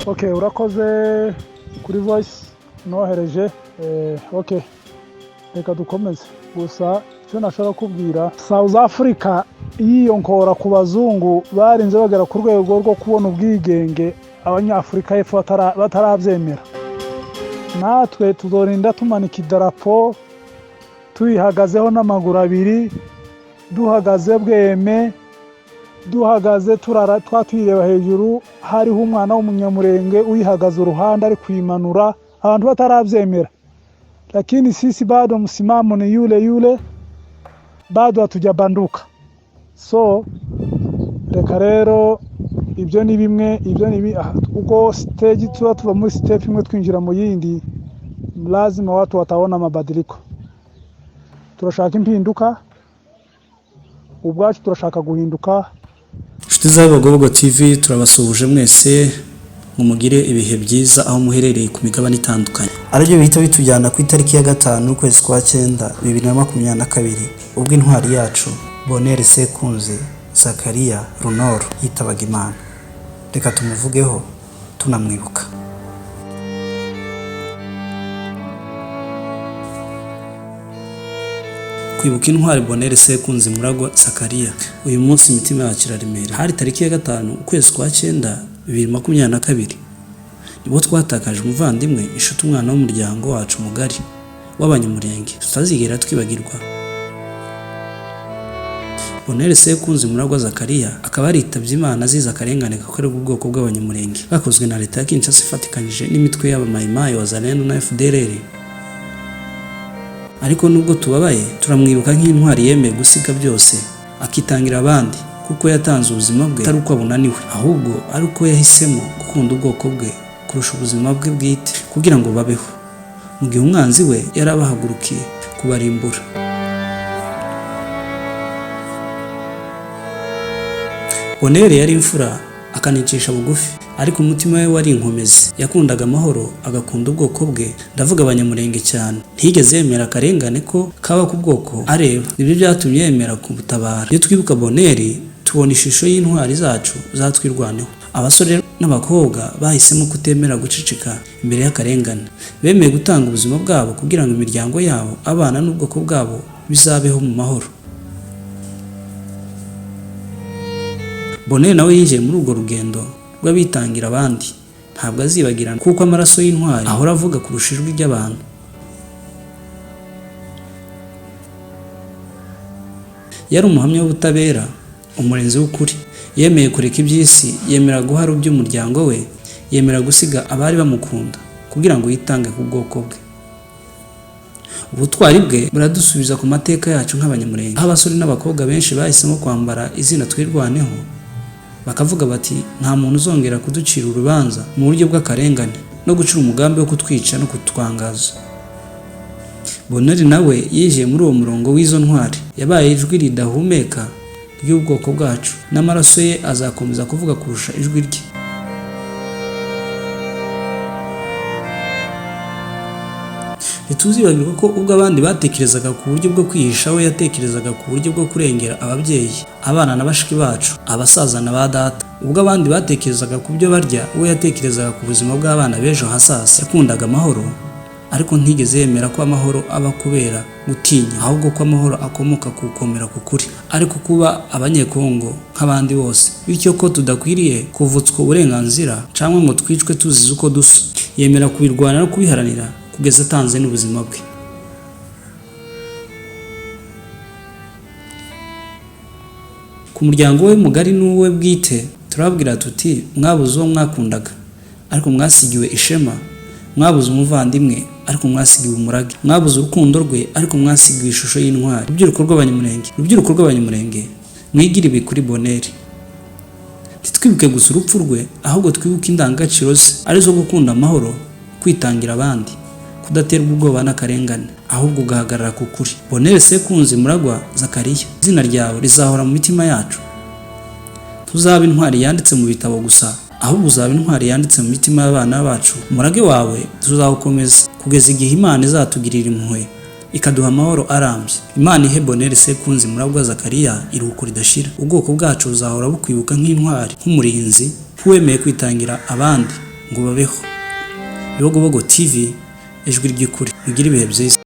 Okay, urakoze kuri voice nohereje. Okay, reka dukomeze. Gusa icyo nashaka kubwira, South Africa yiyonkora ku bazungu, barinze bagera ku rwego rwo kubona ubwigenge Abanyafurika y'Epfo batarabyemera. Natwe tuzorinda tumanika idarapo tuyihagazeho n'amaguru abiri, duhagaze bweme, duhagaze turara twatuyireba hejuru, hariho umwana w'Umunyamurenge uyihagaze uruhande ari kuyimanura, abantu batarabyemera. Lakini sisi bado msimamo ni yule yule, bado hatujabanduka. So reka rero, ibyo ni bimwe, ibyo ni uko stage tuba tuva muri step imwe twinjira mu yindi, lazima watu wataona mabadiliko. Turashaka impinduka ubwacu, turashaka guhinduka. Inshuti z'Abagobogo TV, turabasuhuje mwese ngo mugire ibihe byiza aho muherereye ku migabane itandukanye. Aribyo bihita bitujyana ku itariki ya 5 ukwezi kwa 9 2022, ubwo intwari yacu Bonheur Sekunzi Zakariya Runoro yitabaga Imana. Reka tumuvugeho tunamwibuka. Kwibuka intwari Bonheur Sekunzi Muragwa Zakariya, uyu munsi imitima yacu iraremera. Hari tariki ya 5 ukwezi kwa 9 2022, nibwo twatakaje umuvandimwe, inshuti, umwana w'umuryango wacu mugari w'Abanyamurenge tutazigera twibagirwa. Bonheur Sekunzi Muragwa Zakariya akaba yaritabye Imana azize akarengane gakorerwa ubwoko bw'Abanyamurenge gakozwe na leta ya Kinshasa ifatikanyije n'imitwe y'Abamayimayi, Wazalendo na FDLR. Ariko nubwo tubabaye, turamwibuka nk'intwari yemeye gusiga byose akitangira abandi, kuko yatanze ubuzima bwe atari uko abunaniwe, ahubwo ari uko yahisemo gukunda ubwoko bwe kurusha ubuzima bwe bwite kugira ngo babeho, mu gihe umwanzi we yari abahagurukiye kubarimbura. Bonheur yari imfura, akanicisha bugufi, ariko umutima we wari inkomezi. Yakundaga amahoro, agakunda ubwoko bwe, ndavuga Abanyamurenge cyane. Ntiyigeze yemera akarengane ko kaba ku bwoko areba, nibyo byatumye yemera kubutabara. Iyo twibuka Bonheur, tubona ishusho y'intwari zacu zatwirwaneho, abasore n'abakobwa bahisemo kutemera guceceka imbere y'akarengane, bemeye gutanga ubuzima bwabo kugira ngo imiryango yabo, abana n'ubwoko bwabo bizabeho mu mahoro. Bonheur nawe yinjiye muri urwo rugendo rw'abitangira abandi. Ntabwo azibagirana, kuko amaraso y'intwari ahora avuga kurusha ijwi ry'abantu. Yari umuhamya w'ubutabera, umurinzi w'ukuri. Yemeye kureka iby'isi, yemera guhara iby'umuryango we, yemera gusiga abari bamukunda kugira ngo yitange ku bwoko bwe. Ubutwari bwe buradusubiza ku mateka yacu nk'Abanyamurenge, aho abasore n'abakobwa benshi bahisemo kwambara izina Twirwaneho, bakavuga bati: "Nta muntu uzongera kuducira urubanza mu buryo bw'akarengane no gucura umugambi wo kutwica no kutwangaza." Bonheur nawe yinjiye muri uwo murongo w'izo ntwari. Yabaye ijwi ridahumeka ry'ubwoko bwacu, n'amaraso ye azakomeza kuvuga kurusha ijwi rye. Ntituzibagirwa ko ubwo abandi batekerezaga ku buryo bwo kwihisha, we yatekerezaga ku buryo bwo kurengera ababyeyi, abana na bashiki bacu, abasaza na ba data. Ubwo abandi batekerezaga ku byo barya, we yatekerezaga ku buzima bw'abana b'ejo hazaza. Yakundaga amahoro, ariko ntigeze yemera ko amahoro aba kubera gutinya, ahubwo ko amahoro akomoka ku gukomera ku kuri, ariko kuba Abanyekongo nk'abandi bose, bityo ko tudakwiriye kuvutswa uburenganzira cyangwa ngo twicwe tuzize uko dusa. Yemera kubirwana no kubiharanira kugeza atanze n'ubuzima bwe. Ku muryango we mugari n'uwe bwite, turababwira tuti: mwabuze uwo mwakundaga, ariko mwasigiwe ishema. Mwabuze umuvandimwe, ariko mwasigiwe umurage. Mwabuze urukundo rwe, ariko mwasigiwe ishusho y'intwari. Rubyiruko rw'Abanyamurenge, rubyiruko rw'Abanyamurenge, mwigire ibi kuri Bonheur. Ntitwibuke gusa urupfu rwe, ahubwo twibuke indangagaciro ze, arizo gukunda amahoro, kwitangira abandi, kudaterwa ubwoba n'akarengane, ahubwo ugahagarara ku kuri. Bonheur Sekunzi Muragwa Zakariya, izina ryawe rizahora mu mitima yacu. Ntuzaba intwari yanditse mu bitabo gusa, ahubwo uzaba intwari yanditse mu mitima y'abana bacu. Umurage wawe tuzawukomeza kugeza igihe Imana izatugirira impuhwe ikaduha amahoro arambye. Imana ihe Bonheur Sekunzi Muragwa Zakariya iruhuko ridashira. Ubwoko bwacu buzahora bukwibuka nk'intwari, nk'umurinzi, nk'uwemeye kwitangira abandi. ngo babeho. Bibogobogo TV, ijwi ry'ukuri. Mugire ibihe byiza.